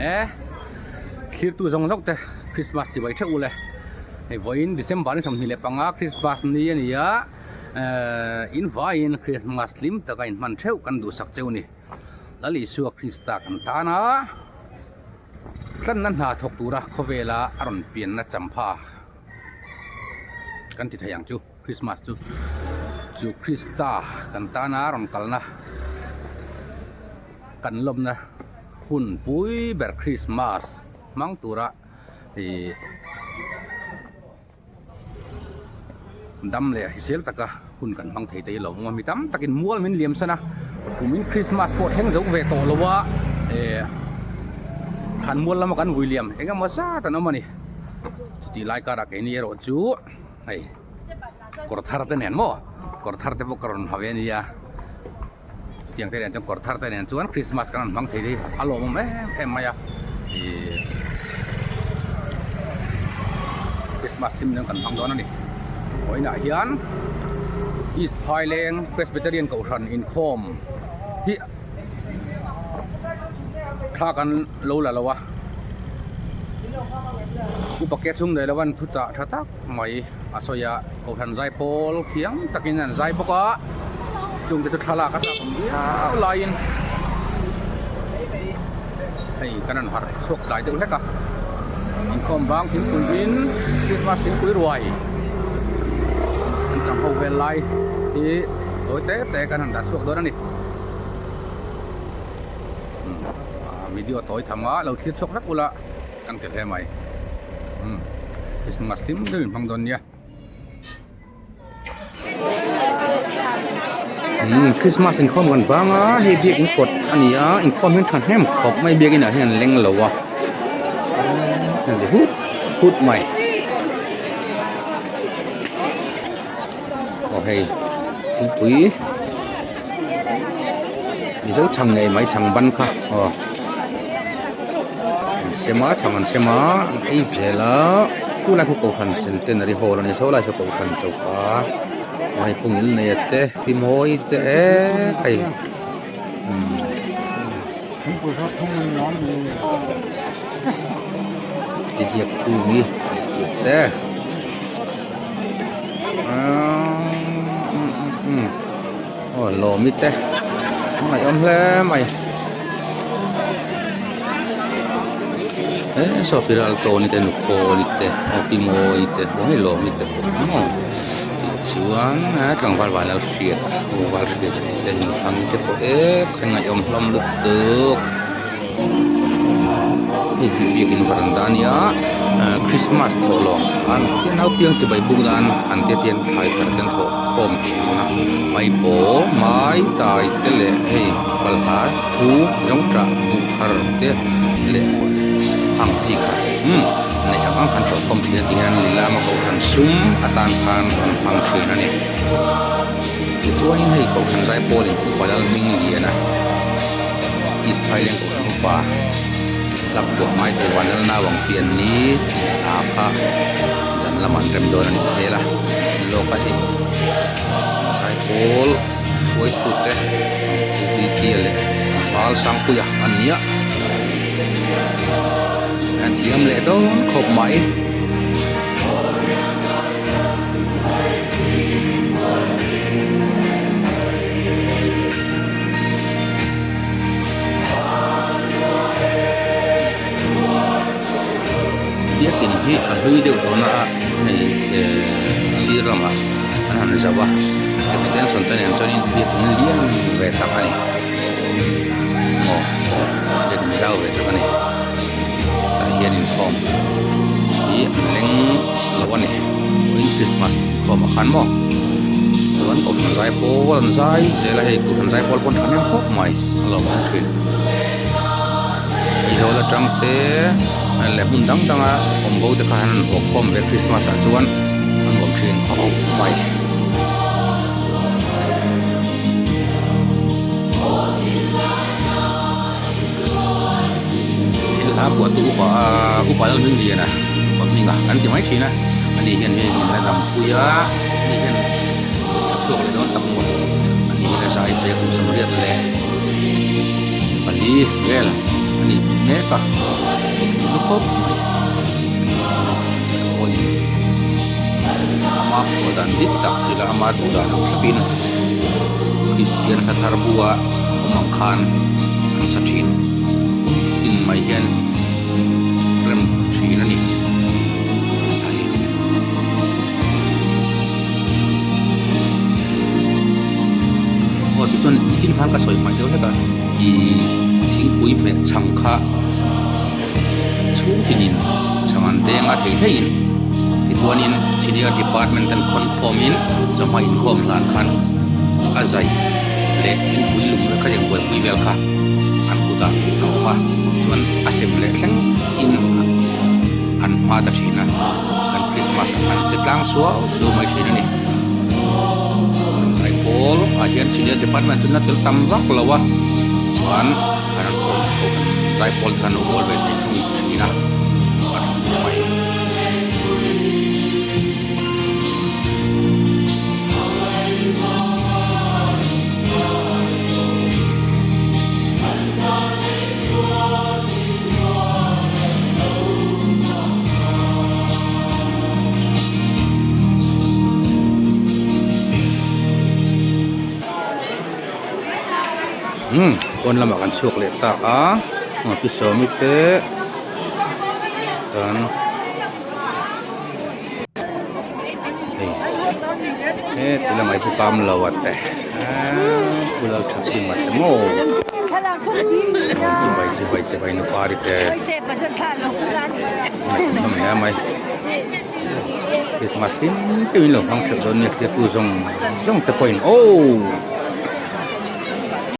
E thlirtu zawng zawng te Christmas chibai theuh ule hei vawiin December ni 25 Christmas ni a ni a ehh in vaiin Christmas hlim taka inhman theuh kan duhsak cheu ni Lal Isua Krista kan tan a tlanna hna thawk tura khawvela a rawn pianna champha kan ti thei ang chu. Christmas chu chu Krista kan tana rawn kalna kan lawmna hun pui ber Christmas hmang tura ih dam leh hrisel taka hun kan hmang thei te hi a lo awm a mi tam takin mual min liam san a kumin Christmas pawh thleng zo ve tawh lo a eh thlan mual lama kan vui liam eng emaw zat an awm a ni chutih lai karah keini erawh chu. Hei kawr thar te nen maw kawr thar te pawh ka rawn ha ve ania chutiang te nen chuan kawr thar te nen chuan christmas kan rawn hmang thei hi a lawmawm em em mai a ihh christmas hlim nan kan hmang dawn a ni vawiinah hian east phaileng presbyterian kohhran inkhawm hi thla kan lo la lo a upa ke chhung nei lo an thu chah tha tak mai a sawi a kohhran zai pawl thiam takin an zai bawk a chung te chu thlalak a chak awm viau laiin hei kan rawn harh chhuak tlai deuh hlek a inkhawm bang thingpui in christmas thingpui ruai an chang ho vel lai hi tawi te te kan han dah chhuak dawn a ni. Video tawi tham a lo thlir chhuak vek ula kan ti hle mai Christmas hlim deuhin hmang dawn nia Christmas inkhawm kan bang a hei biakin kawt a ni a inkhawm hian thahnem khawp mai biakin ah hian an leng lo a hut hut mai aw hei thingpui mizo chhang ngei mai chhang ban kha aw an sem a chhang an sem a an ei zel a chu lai khu kohhran centenary hall a ni saw lai saw kohhran choka aw hei pungil nei a te pi mawi te e hei umm ti ziak tu hi te. Aw lawmi te an ngaihawm hle mai he saw piral tawni te nukhawni te aw pi mawi te aw hei lawmi te pawh kha maw tichuan he tlangval vanlal hriat aw val hriat a tih te nuthlangi te pawh e kha ngaihawm hlawm lutuk. Hei hi biakin varanda a nia ah christmas thawhlawm an thil naupiang chibai buk nan an te hian thlai thar te an thawh khawm thin a maipaw mai tai te leh hei balhla chu zawngṭah buh thar te leh hang chi khat umm neih ang ang khan thawh khawm thin a ti hian lilam a kohhran sum atan khan an hmang thin a ni tichuanin hei kohhran zaipawl in upa Lalhmingliana. East Thailand kohhran upa hlap buah ngai tur van lal nau ang tih an ni tih hla kha zan lamah an rem dawn a ni hmel a lawk a hei zaipawl hruaitu te Pu Tia leh Val Sangpuia an ni a an thiam leh dawn khawp mai. Biakin hi a hlui deuh tawh na a hei ehh sir lamah an han zauh a extension te nen chuanin biakin lian ve tak a ni maw biakin zau ve tak a ni tah hian inkhawm hi an leng lo a ni vawiin christmas inkhawm ah khan maw chuan kohhran zai pawl an zai zel a hei kohhran zai pawl pawh an thahnem khawp mai a lawmawm thin Aizawl atang te leh hmun dang dang a awm bo te kha an rawn haw khawm ve christmas ah chuan an awm thin khawp mai. He hla phuahtu upa upa Lalhmingliana upa hminga kan ti mai thin a ani hian hei min la dampui a ani hian tha chhuak leh dawn tak maw ani hian a zai pek kum sawmriat leh pali vel ani mek. vek a hlu khawp mai pawhin ama phuah dan dik tak tila ama duh dan ang thlapin Kristian hla thar bua awm ang khan an sa thin tin mai hian rem thin a ni. Aw tichuan nichin khan ka sawi hmaih deuh hlek a ih thingpui hmeh chhang kha chhung tinin chhang an deng a thei theiin tichuanin senior department ten khawn khawmin chawhma inkhawm hlan khan a zai leh thingpui lum vek kha eng buaipui vel kha an kutah a awm a chuan a sem leh thleng in an hma ta thin a. Kan Christmas ah khan che tlang suau suau mai thin a ni. Zaipawl ah hian senior department chu na tel tam vak lo a chuan an rawn pawl tho zaipawl te khan lo bawl ve thei thung thin a a tha khawp mai. Umm pawn lamah kan chhuak leh ta a aw pi sawmi te chuan hei heti lamah hi pu kam lo a te eee pu lal tha kim a te maw. Chibai chibai chibai nu pari te ngaihnawm hle mai Christmas hlim deuhin lo hmang theuh dawn nia thlir tu zawng zawng te pawhin aww.